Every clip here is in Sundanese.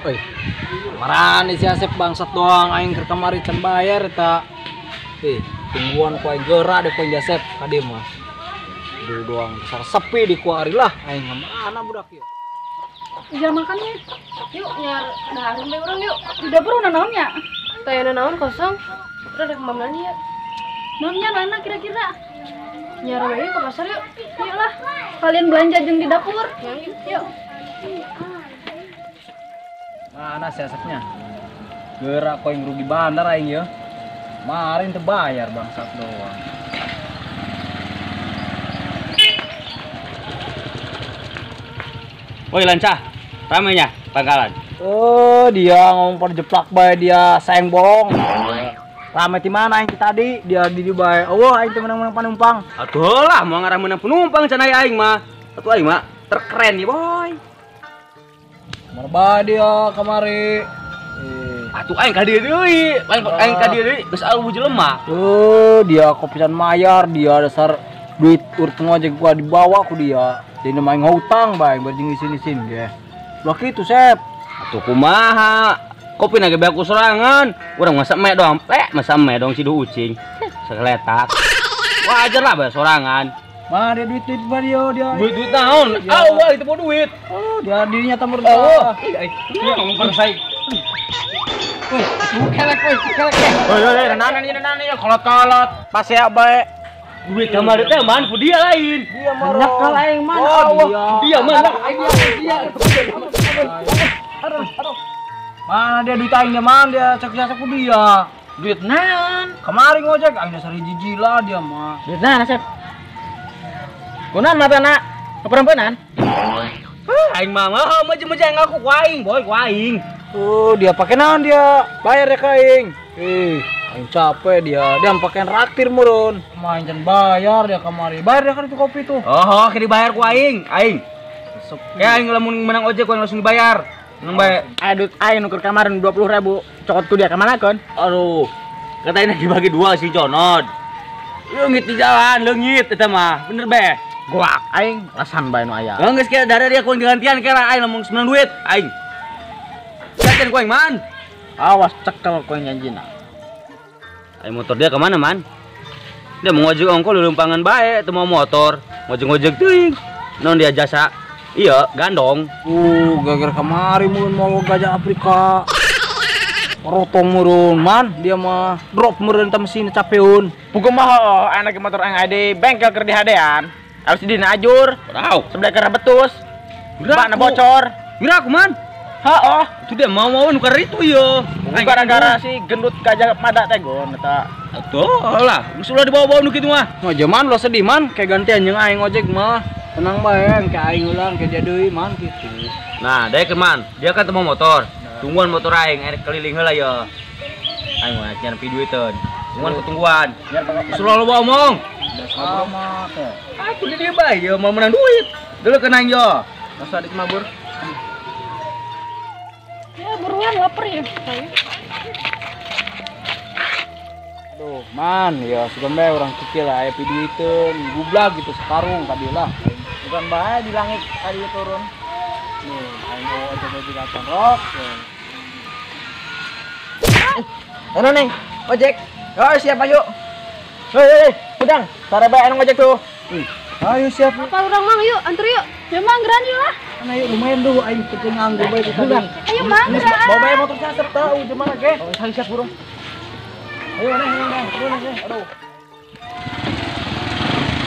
Oi, marani si Asep bangsat doang aing keur kamari can bayar eta. Tungguan ku aing geura deh ku aing Asep ka dieu mah. Dulu doang besar sepi di ku ari lah aing mana budak ieu. Jangan makan ya. Yuk nyar dahar we urang yuk. Di dapur una naon nya? Teh naon kosong. Udah ada kemana ya? Naonnya mana kira-kira? Nyar we ke pasar yuk. Yuk lah. Kalian belanja jeung di dapur. Yuk. Mana si Asepnya? Gerak kau yang rugi bandar aing ya. Kemarin terbayar bangsat doang. Woi lancah, ramenya pangkalan. Oh, dia ngomong pada jeplak bae dia sayang bolong. Rame di mana aing tadi? Dia di bae. Oh, aing teh menang-menang penumpang. Atuh lah, mau ngarah menang penumpang cenah aing mah. Atuh aing mah terkeren nih, boy. Marba dia kamari. Atuh aing ka dieu deui. Aing ka dieu deui geus alus jelema. Oh, dia kopisan mayar, dia dasar duit urut ngojek gua dibawa ku dia. Jadi main hutang bae berjing isin-isin ge. Lah kitu, Sep. Atuh kumaha? Kopi na ge beak ku sorangan. Urang masa me doang, masa me dong sidu ucing. Sekeletak. Wajar lah bae sorangan. Mana dia duit-duit ba dia dia. Duit-duit naon? Awal itu mau duit. Oh, dia dirinya tamur. Oh, iya ngomong bangsa. Woi, kelek woi, kelek. Woi, woi, nanan ya kolot-kolot, pasea bae. Duit kamari teh man ku dia lain. Dia mah nyekel aing man. Oh, dia man. Dia. Aduh, aduh. Mana dia duit aing dia man dia cek-cek ku dia. Duit naon? Kemarin ngojek aing dasar jijila dia mah. Duit naon, Asep? Kunan mata nak keperempuanan? Aing mah maju-maju aing ngaku ku aing, boy, ku aing. Oh, dia pakai naon dia? Bayar ya ka aing. Aing capek dia. Dia pakai raktir murun. Main can bayar dia kamari. Bayar dia kan itu kopi tuh. Oh, ke dibayar ku aing, aing. Ya aing lamun menang ojek ku langsung dibayar. Menang bae. Aduh, aing nuker kamarin 20.000. Cokot ku dia kemana kon? Aduh. Katanya dibagi dua si Jonod. Leungit di jalan, leungit eta mah. Bener be. Goak aing rasan bae nu aya. Geus kira dari dia ku gantian kira aing lamun 9 duit aing. Gantian ku aing man. Awas cekel ku aing janjina. Aing motor dia kemana man? Dia mau ngojek ongko lulumpangan bae teu mau motor. Ngojek-ngojek teuing. Non dia jasa. Iya, gandong. Gara-gara kamari mun mau gajah Afrika. Rotong murun man, dia mah drop murun ta mesin capeun. Puguh mah anak motor aing aya di bengkel keur dihadean. Harus dina ajur. Brau. Sebelah keur betus. Bakna bocor. Gerak man. Heeh. Itu dia mau-mau nu keur itu yo. Gara-gara si gendut gajah mada teh gon eta. Atuh lah, geus ulah dibawa-bawa nu kitu mah. Mah jaman ulah sedih man, kayak gantian jeung aing ojek mah. Tenang bae, kayak aing ulang kayak dia deui man kitu. Nah, daek man, dia kan teu motor. Tungguan motor aing, aing keliling heula ya. Aing mah nyian piduiteun. Tungguan ketungguan. Geus ulah loba omong. Sama teh. Aku di dia bae ya mau menang duit. Dulu kena yo. Masa adik mabur. Ya buruan lapar ya. Aduh, man, ya sudah bae orang kecil lah aya piduiteun, gublag gitu sekarung ka dieu lah. Bukan bae di langit tadi turun. Nih, aing mau ojek ojek rok. Mana neng? Ojek. Oh, siap ayo. Hei, udang. Sare bae anu ngojek tuh. Ayo siap. Apa urang mang yuk, anter yuk. Ya mang geran yuk lah. Mana yuk lumayan duh aing teu nganggo bae tadi. Ayo mang geran. Bawa bae motor Asep tahu gimana ge. Oh, ayo siap burung. Ayo neng, neng, turun neng. Aduh.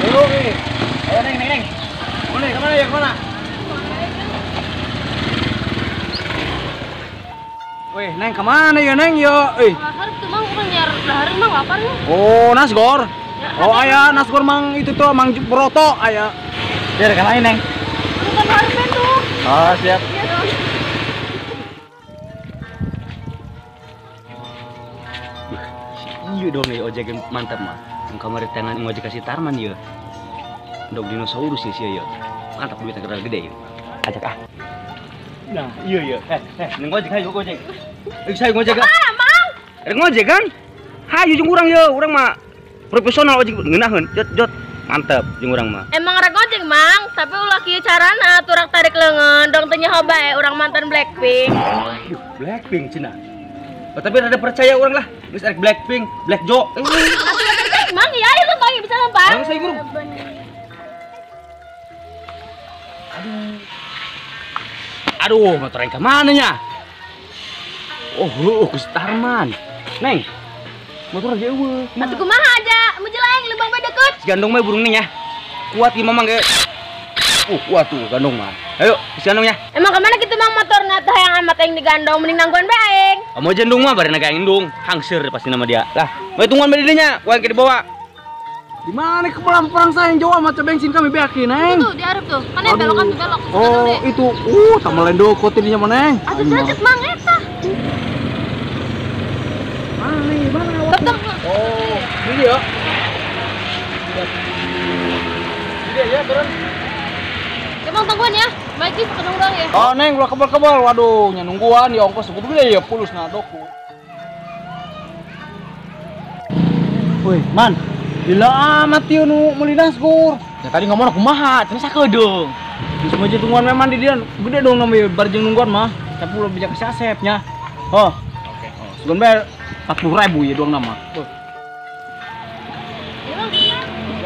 Ayo nih. Ayo neng, neng, neng. Mana kemana ya kemana? Weh, neng kemana ya neng yo? Eh. Lahar tuh mang urang nyar lahar mang lapar ya. Oh, nasgor. Oh aya nasgor mang itu tuh mang broto aya. Biar kalahin neng. Bukan harus tuh. Oh siap. Iya. Ieu dong ieu ojek mantap mah. Mun kamari tangan ngojek ka si Tarman ieu. Dog dinosaurus sih ieu. Mantap duitnya gede gede ieu. Ajak ah. Nah, iya iya. Neng ngojek hayu ngojek. Saya ngojek. Ah, Mang. Rek ngojek kan? Hayu jeung urang ye, urang mah profesional ojek ngeunaheun. Jot jot. Mantap jeung urang mah. Emang rek ngojek, Mang, tapi ulah kieu carana turak tarik leungeun, dong teu nyaho bae urang mantan Blackpink. Blackpink cenah. Oh, tapi rada percaya urang lah. Geus rek Blackpink, Black Jo. Atuh rek Mang, ya ayo lempang bisa lempang. Bang saya guru. Aduh. Aduh, motor yang kemana nya? Oh, heuh, ku Tarman. Neng. Motor aja eueuh. Atuh kumaha aja? Muncul aing lubang bae deket. Si gandong mah burung nih ya. Kuat ieu mamang ge. Kuat tuh gandong mah. Ayo, si gandong ya. Emang kemana gitu Mang motorna teh hayang amat aing digandong mending nangguan bae aing. Kamu jendung mah barena ka indung, hangseur pasti nama dia. Lah, bae tungguan bae dinya, kuat ke dibawa. Di mana ke perang saya yang jauh amat bensin kami beakin, Neng. Itu di arep tuh. Mana belokan tuh belok. Oh, itu. Sama lendo kotirnya mana, Neng? Atuh deket Mang eta. Mana nih? Mana? Tetep. Oh, ini ya. Ini ya, turun. Ya Bang, tungguan ya. Baik sih, ketemu dong ya. Oh, Neng, ulah kebal-kebal. Waduh, nya nungguan di ongkos segitu gede ya pulus nah doku. Woi, Man. Gila amat ieu nu meuli nasgur. Ya tadi ngomong kumaha, cenah sakedeung. Geus mah tungguan memang di dia gede dong namanya bar jeung nungguan mah. Tapi ulah bijak si Asep nya. Oh. Oke. Oh, sugan bae 40.000 ya doang nama.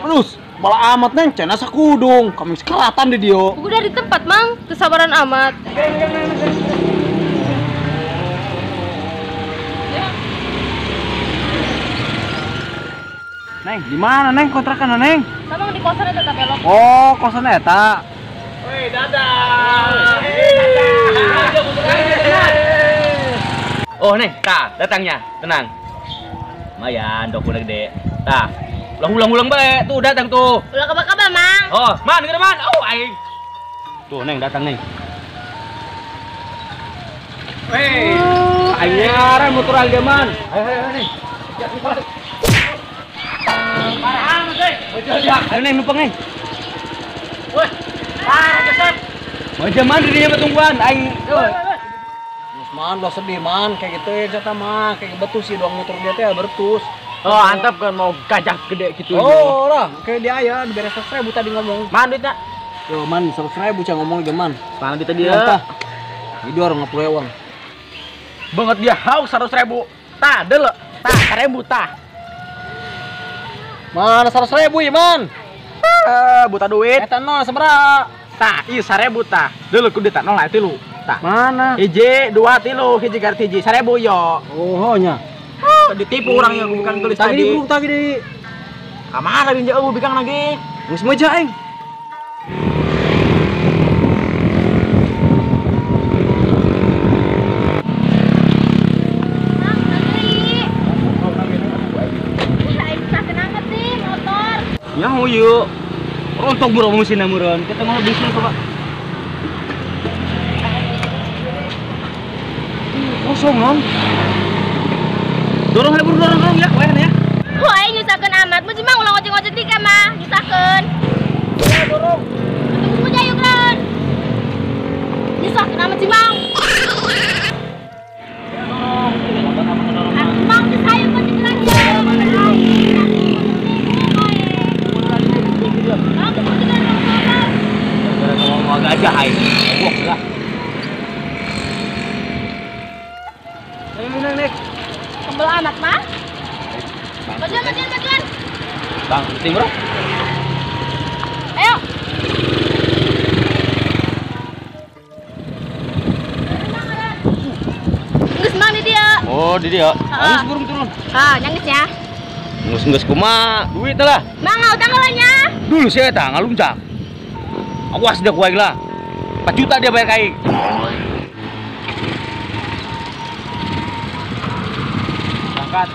Terus, bala amat Neng, cenah sakudung. Kami sekeratan di dia. Udah di tempat, Mang. Kesabaran amat. Neng, di mana Neng kontrakan Neng? Sama di kosan eta belok. Oh, kosan eta. Woi, dadah. Oh, Neng, tah, datangnya. Tenang. Lumayan, dok udah gede. Tah. Ulang-ulang bae, tuh datang tuh. Ulah kaba-kaba, Mang. Oh, man, gede man. Oh, aing. Tuh, Neng datang, Neng. Weh, aing nyaran motor aing man. Ayo, ayo, Neng. Parah amat, euy. Ayo, Neng, numpang, Neng. Woi, parah Josep. Mau jaman dirinya tungguan aing. Mas man, udah sedih man, kayak gitu ya jatah mah, kayak betus sih doang motor dia teh bertus. Oh, antap kan mau gajah gede gitu. Oh, lah, kayak dia ya diberes 100.000 tadi ngomong. Man duitnya. Yo man, 100.000 cah ngomong ge man. Man duitnya dia. Ini 250 ewang. Banget dia haus 100.000. Tah, deuleu. Tah, 1.000 tah. Mana 100.000 ya, man? Buta duit. Eta nol sabaraha? Tah, ieu 1.000 tah. Deuleu ku duit nol aya tilu. Tah. Mana? Hiji, dua, tilu, hiji garis hiji. 1.000 yo. Oh, nya. Ditipu orang yang bukan tulis tadi. Tadi di. Kamana tadi jauh bikang lagi. Geus meja aing. Mang, beli. Aing sakit sih motor. Nyaho ieu. Rontok bro mesinna meureun. Kita mau bisnis coba. Kosong, non. Dorong aja, dorong, dorong ya, weh ya. Wah, aing nyusahkeun amat. Mun mah ulah ngojek-ngojek di mah, nyusahkeun. Ya, dorong. Tunggu aja yuk, Ron. Nyusahkeun amat sih, Mang. Dorong. Mang, geus hayu ngojek lagi. Mang, ngomong gajah aing. Wah, lah. Ayo, Neng, Neng. Kebel amat mah. Majuan, majuan, majuan. Bang, penting bro. Ayo. Nges mang di dia. Oh, di dia. Ayo burung turun. Ah, nyangges ya. Nges-nges kumaha, duit lah. Mang, utang nya. Dulu sih eta ngaluncak. Awas dia ku aing lah. 4 juta dia bayar ka aing. Angkat.